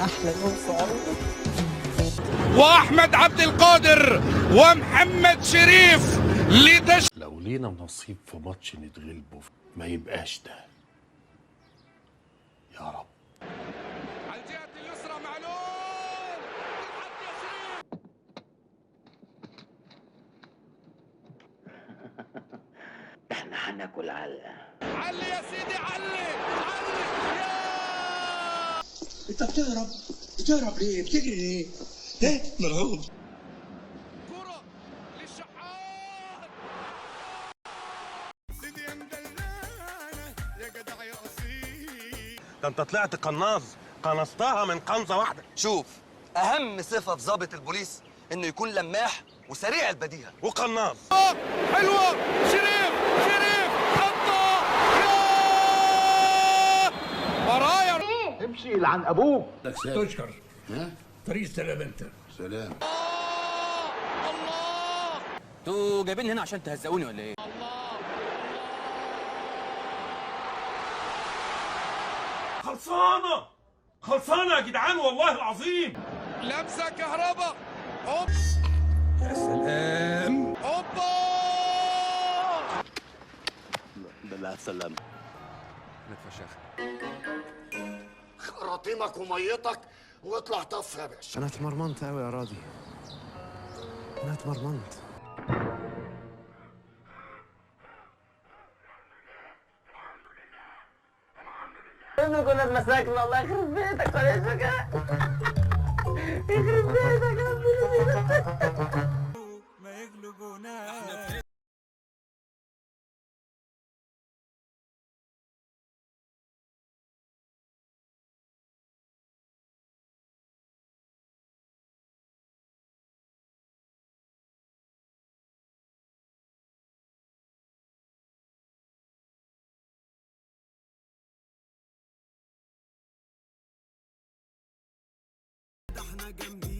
احلى يوم في عمري. واحمد عبد القادر ومحمد شريف لو لينا نصيب في ماتش نتغلبه ما يبقاش ده يا رب. على الجهة اليسرى معلول، تتحط يا شريف. احنا هناكل علقه. علي يا سيدي، علي علي يا انت بتهرب، بتهرب ليه؟ بتجري ليه؟ ايه؟ مرعوب. كرة للشحات. سيدي يا مدلانة يا جدع يا اصيل. ده انت طلعت قناص، قنصتها من قنصه واحدة. شوف، اهم صفة في ضابط البوليس انه يكون لماح وسريع البديهة وقناص. حلوة، شريف شريف حطة يا ورايا. امشي لعن ابوك. تشكر. طريق السلام انت. الله. انتوا جايبين هنا عشان تهزقوني ولا ايه؟ خلصانه خلصانه يا جدعان والله العظيم. لمسة كهرباء. هوب يا سلام. هوبا. بالله السلامة. نتفشخ. خراطيمك وميتك واطلع طف يا باشا. انا اتمرمنت قوي يا راضي، انا اتمرمنت. احنا كنا اتمسكنا، الله يخرب بيتك ولا يخرب بيتك يا ابن. ما يغلبونا.